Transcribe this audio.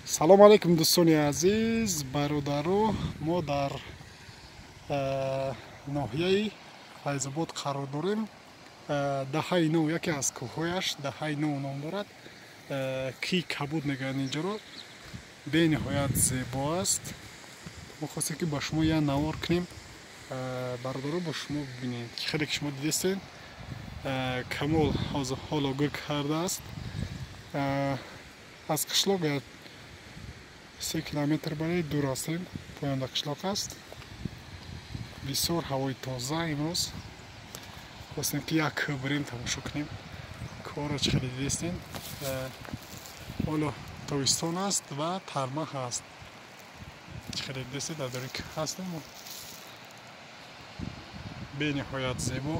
Салом алейкум, дӯстони азиз, бародаро. Мо дар ноҳияи Файзобод қарор дорем. Даҳаи Нав, яке аз кӯҳҳояш Даҳаи Нав ном дорад. Кӯҳи Кабуд мегӯянд инҷоро. Бениҳоят зебо аст. Мо хостем, ки ба шумо як навор кунем, бародаро, бо шумо бибинед. Хеле ки шумо дидестед, Камол ҳоло гӯр кардааст. Аз қишлоқ 3 километр барои дур ҳастем, поёнда қишлоқ аст. Бисёр ҳавои тоза. Имрӯз хостем, ки як кӯҳ бирем, тамошо кунем кӯҳро. Чӣ хеле дидестем, ҳоло тобистон аст ва тарма ҳаст. Чӣ хеле дидестед, дар дори кӯҳ ҳастем, бениҳоят зебо.